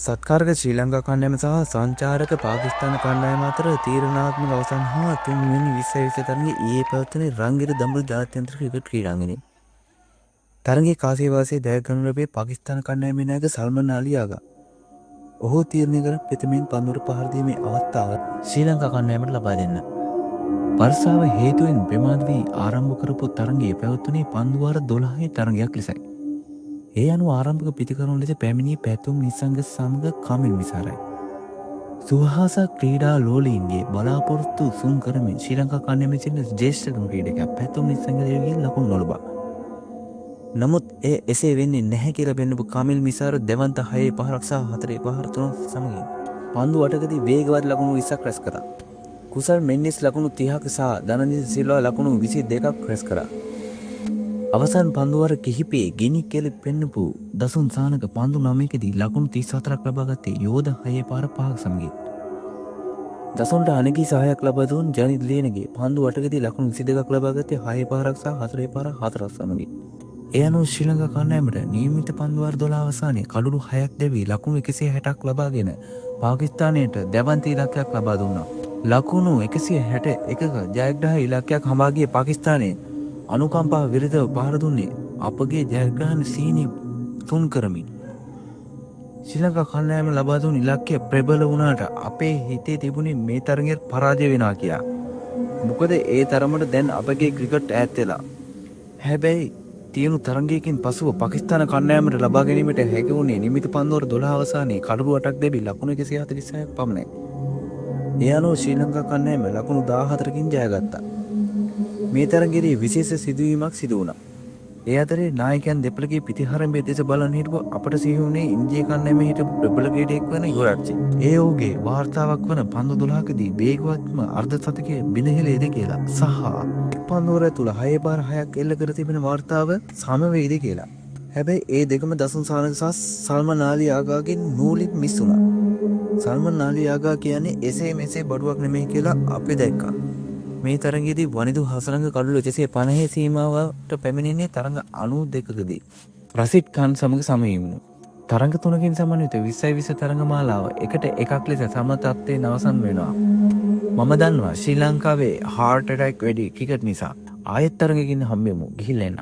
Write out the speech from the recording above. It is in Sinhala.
සත්කාරක ශ්‍රී ලංකා කණ්ඩායම සහ සංචාරක පාකිස්තාන කණ්ඩායම අතර තීරණාත්මක අවසන් හා තුන්වෙනි 20 20 තරගය ඊයේ පැවැත්වුණේ රංගිර දඹුල්ල ජාත්‍යන්තර ක්‍රිකට් ක්‍රීඩාංගණයේ. තරගයේ කාසිය වාසයේ ජය ගනු ලැබුවේ පාකිස්තාන කණ්ඩායමේ නායක සල්මන් අලි ආගා. ඔහු තීරණය කර ප්‍රථමයෙන් පන්දුවට පහර දීමේ අවස්ථාව ශ්‍රී ලංකා කණ්ඩායමට ලබා දෙන්න. වර්ෂාව හේතුවෙන් ප්‍රමාද වී ආරම්භ කරපු තරගය පැවැත්වුණේ පන්දු වාර 12 තරගයක් ලෙසයි. ඒ අනුව ආරම්භක පිතිකරුවන් ලෙස පැමිණි පැතුම් නිසංග සමග කමිල් මිසාරයි. සුහාස ක්‍රීඩා ලෝලීන්ගේ බලාපොරොත්තු සුන් කරමින් ශ්‍රී ලංකා කණ්ඩායමේ සිටින ජ්‍යෙෂ්ඨතම ක්‍රීඩකයා පැතුම් නිසංග දේවගේ ලකුණු නොලබා. නමුත් එය එසේ වෙන්නේ නැහැ කියලා පෙන්වපු කමිල් මිසාර දැවන්ත 6 පහරක් සහ 4 පහර 3ක් සමගින් පන්දු 8කදී වේගවත් ලකුණු 20ක් රැස් කරා. කුසල් මෙන්ඩිස් ලකුණු 30ක් සහ ධනංජය සිල්වා ලකුණු 22ක් රැස් කරා. අවසන් පන්දුවාර කිහිපයේ ගිනි කෙලි පෙන්වපු දසුන් සානක පන්දු 9කදී ලකුණු 34ක් ලබා ගත්තේ යෝධ 6 පාර 5ක් සමගින්. දසුන්ට අනගි සහායක් ලබා දුන් ජනිත් ලියනගේ පන්දු 8කදී ලකුණු 22ක් ලබා ගත්තේ 6 පාරක් සහ 4 පාර 4ක් සමගින්. ඒ අනුව ශ්‍රී ලංකා කණ්ඩායමට නියමිත පන්දුවාර 12 අවසානයේ කඩුළු 6ක් දැවී ලකුණු 160ක් ලබාගෙන පාකිස්තානයට දැවන්ත ඉලක්කයක් ලබා දුන්නා. ලකුණු 161ක ජයග්‍රහණ ඉලක්කයක් හඹා ගිය පාකිස්තානයේ අනුකම්පා විරහිතව පහර දුන්නේ අපගේ ජයග්‍රහණ සීනි තුන් කරමින්. ශ්‍රී ලංකා කණ්ඩායම ලබා දුන් ඉලක්කය ප්‍රබල වුණාට අපේ හිතේ තිබුණේ මේ තරගයට පරාජය වෙනවා කියලා. මොකද ඒ තරමට දැන් අපගේ ක්‍රිකට් ඈත් වෙලා. හැබැයි තියුණු තරගයකින් පසුව පාකිස්තාන කණ්ඩායමට ලබා ගැනීමට හැකි වුණේ නියමිත පන්දුවාර 12 අවසානයේ කඩුළු 8ක් දැවී ලකුණු 146ක් පමණයි. ඒ අනුව ශ්‍රී ලංකා කණ්ඩායම ලකුණු 14කින් ජයගත්තා. මේ තරගයේදී විශේෂ සිදුවීමක් සිදු වුණා. ඒ අතරේ නායකයන් දෙපළගේ පිතිහරඹය දෙස බලන් හිටපු අපට සිහි වුණේ ඉන්දිය කණ්ඩායමේ හිටපු ප්‍රබල ක්‍රීඩකයෙක් වන යුවරාජ් සිං. ඒ ඔහුගේ වාර්තාවක් වන පන්දු 12කදී වේගවත්ම අර්ධ ශතකය බිඳහෙළේද කියලා සහ එක් පන්දුවර තුල 6 පාර 6ක් එල්ල කර තිබෙන වාර්තාව සම වෙයිද කියලා. හැබැයි ඒ දෙකම දසුන් සානක සහ සල්මන් ආලි ආගාගෙන් නූලින් මිස් වුණා. සල්මන් ආලි ආගා කියන්නේ එසේ මෙසේ බඩුවක් නෙමෙයි කියලා අපි දැක්කා. මේ තරගයේදී වනිදු හසරංග කඩුළු 150 සීමාවට පැමිණෙන්නේ තරඟ 92කදී. රසිඩ් ખાන් සමග සමවීමනු. තරඟ තුනකින් සමන්විත 20යි 20 තරඟ මාලාව එකට එකක් ලෙස සම තත්ත්වයෙන් අවසන් වෙනවා. මම දන්නවා ශ්‍රී ලංකාවේ හાર્ට් ඇටැක් වැඩි ක්‍රිකට් නිසා. ආයෙත් තරඟකින් හම්බෙමු. ගිහිල්ලා එන්න.